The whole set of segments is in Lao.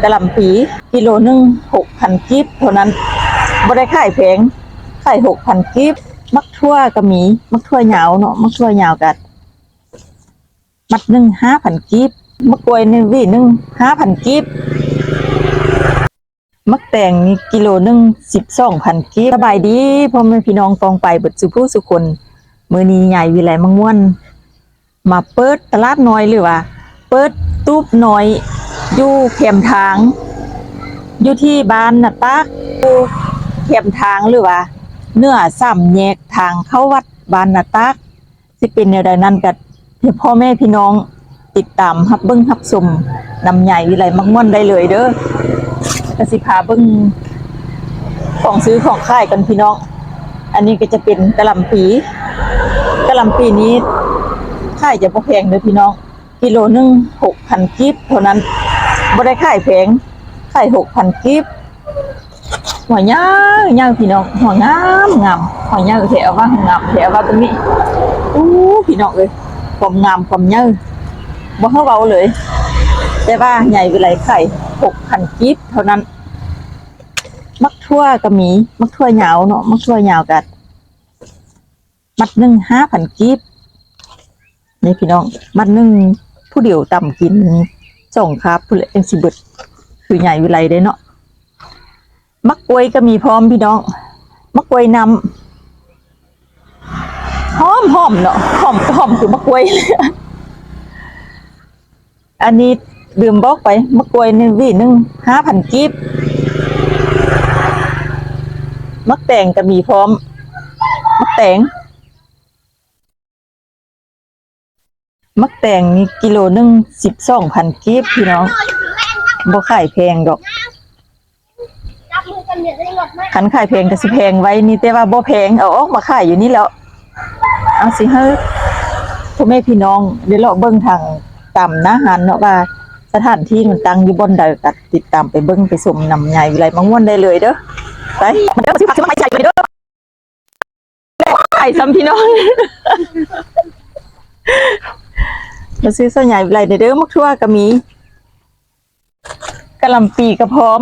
ກະຫຼ່ຳປີ ກິໂລໜຶ່ງຫົກພັນກີບເທົ່ານັ້ນ ບໍ່ໄດ້ຂາຍແພງ ຂາຍຫົກພັນກີບ. ໝາກຖົ່ວກໍມີ ໝາກຖົ່ວຍາວເນາະ ໝາກຖົ່ວຍາວກໍມັດໜຶ່ງຫ້າພັນກີບ ໝາກກ້ວຍນີ້ຫວີໜຶ່ງຫ້າພັນກີບ. ໝາກແຕງນີ້ກິໂລໜຶ່ງສິບສອງພັນກີບ. ສະບາຍດີພໍ່ແມ່ພີ່ນ້ອງປ້ອງປາຍເບິດສູ່ຜູ້ສູ່ຄົນ. ມື້ນີ້ຍາຍວິໄລມັກມ່ວນມາເປີດຕະຫຼາດນ້ອຍ ຫຼືວ່າເປີດຕູບນ້ອຍ ຢູ່ແຄມທາງ ຢູ່ທີ່ບ້ານນາຕາກ ຢູ່ແຄມທາງ ຫຼືວ່າເໜືອສາມແຍກທາງເຂົ້າວັດບ້ານນາຕາກ. ຊິເປັນແນວໃດນັ້ນກໍໃຫ້ພໍ່ແມ່ພີ່ນ້ອງຕິດຕາມຮັບເບິ່ງຮັບຊົມນຳຍາຍວິໄລມັກມ່ວນໄດ້ເລີຍເດີ້. ກໍຊິພາເບິ່ງຂອງຊື້ຂອງຂາຍກັນພີ່ນ້ອງ. ອັນນີ້ກໍຈະເປັນກະຫຼ່ຳປີ ກະຫຼ່ຳປີນີ້ຂາຍຈະບໍ່ແພງເດີ້ພີ່ນ້ອງ ກິໂລໜຶ່ງຫົກພັນກີບເທົ່ານັ້ນ ບໍ່ໄດ້ຂາຍແພງ ຂາຍຫົກພັນກີບ. ຫົວໃຫຍ່ໃຫຍ່ພີ່ນ້ອງ ຫົວງາມງາມ ຫົວໃຫຍ່ແທ້ວ່າ ງາມແທ້ວ່າຕົງນີ້. ໂອ້ ພີ່ນ້ອງເອີຍ ຄວາມງາມຄວາມໃຫຍ່ບໍ່ໃຫ້ເວົ້າເລີຍ. ແຕ່ວ່າຍາຍວິໄລຂາຍຫົກພັນກີບເທົ່ານັ້ນ. ໝາກຖົ່ວກໍມີ ໝາກຖົ່ວຍາວເນາະ ໝາກຖົ່ວຍາວກໍມັດໜຶ່ງຫ້າພັນກີບ. ນີ້ພີ່ນ້ອງ ມັດໜຶ່ງຜູ້ດຽວຕຳກິນສອງຄາບພຸ້ນແຫຼະ ຈັ່ງຊິເບິດ. ຄືຍາຍວິໄລເດ້ເນາະ. ໝາກກ້ວຍກໍມີພ້ອມພີ່ນ້ອງ ໝາກກ້ວຍນ້ຳ ຫອມໆເນາະ ຫອມ ຫອມຄືໝາກກ້ວຍ. ອັນນີ້ລືມບອກໄປ ໝາກກ້ວຍນີ້ຫວີໜຶ່ງຫ້າພັນກີບ. ໝາກແຕງກໍມີພ້ອມ ໝາກແຕງ ໝາກແຕງນີ້ກິໂລໜຶ່ງສິບສອງພັນກີບພີ່ນ້ອງ ບໍ່ຂາຍແພງດອກ. ຄັນຂາຍແພງກໍຊິແພງໄວນີ້ ແຕ່ວ່າບໍ່ແພງ ເອົາອອກມາຂາຍຢູ່ນີ້ແລ້ວ. ເອົາ ຊິໃຫ້ພໍ່ແມ່ພີ່ນ້ອງໄດ້ເລາະເບິ່ງທາງຕາມໜ້າຮ້ານເນາະ ວ່າສະຖານທີ່ມັນຕັ້ງຢູ່ບ່ອນໃດ ກໍຕິດຕາມໄປເບິ່ງໄປຊົມນຳຍາຍວິໄລມັກມ່ວນໄດ້ເລີຍເດີ້. ໄປ ມາເດີ້ ມາຊື້ຜັກຊື້ໝາກໄມ້ໃສ່ເດີ້. ຂາຍຊ້ຳພີ່ນ້ອງ ມາຊື້ຊ່ອຍຍາຍວິໄລແດ່ເດີ້. ໝາກຖົ່ວກໍມີ ກະຫຼ່ຳປີກໍພ້ອມ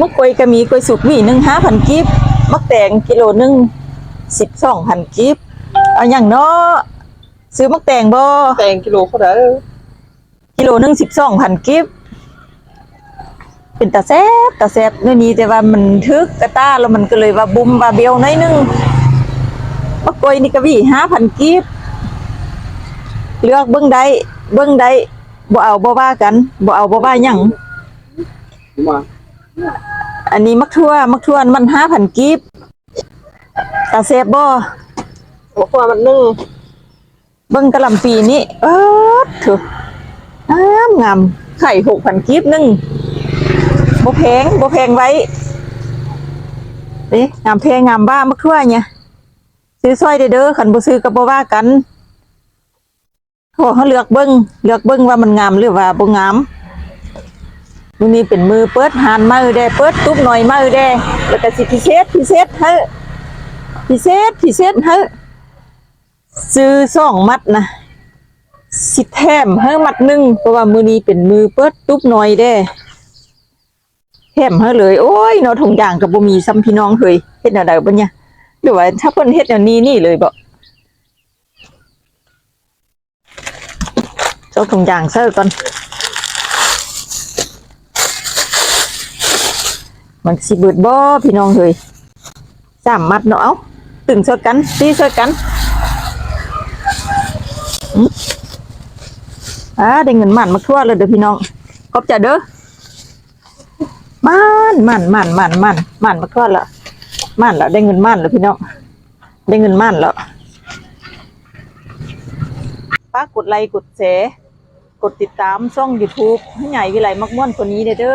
ໝາກກ້ວຍກໍມີ ກ້ວຍສຸກຫວີໜຶ່ງຫ້າພັນກີບ ໝາກແຕງກິໂລໜຶ່ງສິບສອງພັນກີບ. ເອົາຫຍັງເນາະ ຊື້ໝາກແຕງບໍ່? ແຕງກິໂລເທົ່າໃດ? ກິໂລໜຶ່ງສິບສອງພັນກີບ. ເປັນຕາແຊບ ຕາແຊບແນວນີ້ ແຕ່ວ່າມັນຖືກກະຕາແລ້ວ ມັນກໍເລີຍວ່າບຸ້ມວ່າບ້ຽວໜ້ອຍໜຶ່ງ. ໝາກກ້ວຍນີ້ກໍຫວີຫ້າພັນກີບ ເລືອກເບິ່ງໄດ້ ເບິ່ງໄດ້ ບໍ່ເອົາບໍ່ວ່າກັນ ບໍ່ເອົາບໍ່ວ່າຫຍັງ. ອັນນີ້ໝາກຖົ່ວ ໝາກຖົ່ວມັດຫ້າພັນກີບ. ຕາແຊບບໍ່? ໝາກຖົ່ວມັດໜຶ່ງ. ເບິ່ງກະຫຼ່ຳປີນີ້ ເອີ ໂທ້ ງາມງາມ ຂາຍຫົກພັນກີບໜຶ່ງ ບໍ່ແພງ ບໍ່ແພງໄວ້ເດ້. ງາມແທ້ງາມວ່າ ໝາກຖົ່ວນີ້ ຊື້ຊ່ອຍແດ່ເດີ້ ຄັນບໍ່ຊື້ກໍບໍ່ວ່າກັນ. ຂໍເຮົາເລືອກເບິ່ງ ເລືອກເບິ່ງວ່າມັນງາມ ຫຼືວ່າບໍ່ງາມ. ມື້ນີ້ເປັນມື້ເປີດຮ້ານໃໝ່ແດ່ ເປີດຕູບນ້ອຍໃໝ່ແດ່ ແລ້ວກໍຊິພິເສດ ພິເສດໃຫ້ ພິເສດ ພິເສດໃຫ້ ຊື້ສອງມັດນະ ຊິແຖມໃຫ້ມັດໜຶ່ງ ເພາະວ່າມື້ນີ້ເປັນມື້ເປີດຕູບນ້ອຍເດ້ ແຖມໃຫ້ເລີຍ. ໂອ້ຍເນາະ ຖົງຢາງກໍບໍ່ມີຊ້ຳພີ່ນ້ອງເອີຍ ເຮັດແນວໃດບັດນີ້? ຫຼືວ່າຖ້າເພິ່ນເຮັດແນວນີ້ນີ້ເລີຍບໍ? ເອົາຖົງຢາງໃສ່ກ່ອນ ມັນຊິເບິດບໍ່ພີ່ນ້ອງເອີຍ? ສາມມັດເນາະ ເອົາ ຕຶງຊ່ອຍກັນ ຕີຊ່ອຍກັນ ອື ອາ ໄດ້ເງິນໝານໝາກຖົ່ວແລ້ວເດີ້ພີ່ນ້ອງ ຂອບໃຈເດີ້. ໝານ ໝານ ໝານ ໝານ ໝານ ໝານໝາກຖົ່ວລະ ໝານລະ ໄດ້ເງິນໝານລະພີ່ນ້ອງ ໄດ້ເງິນໝານລະ. ຝາກກົດໄລ ກົດແຊ ກົດຕິດຕາມຊ່ອງຢູທູບໃຫ້ຍາຍວິໄລມັກມ່ວນຄົນນີ້ແດ່ເດີ້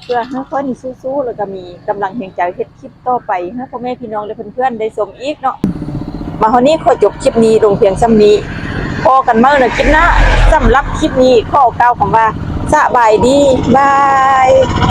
ເພື່ອໃຫ້ຂ້ອຍນີ້ສູ້ໆ ແລ້ວກໍມີກຳລັງແຮງໃຈເຮັດຄລິບຕໍ່ໄປ ໃຫ້ພໍ່ແມ່ພີ່ນ້ອງ ແລະ ເພື່ອນໆ ໄດ້ຊົມອີກເນາະ. ມາຮອດນີ້ຂໍຈົບຄລິບນີ້ລົງພຽງສ່ຳນີ້ ພໍ້ກັນໃໝ່ໃນຄລິບໜ້າ. ສຳລັບຄລິບນີ້ຂໍກ່າວຄຳວ່າ ສະບາຍດີ ບາຍ.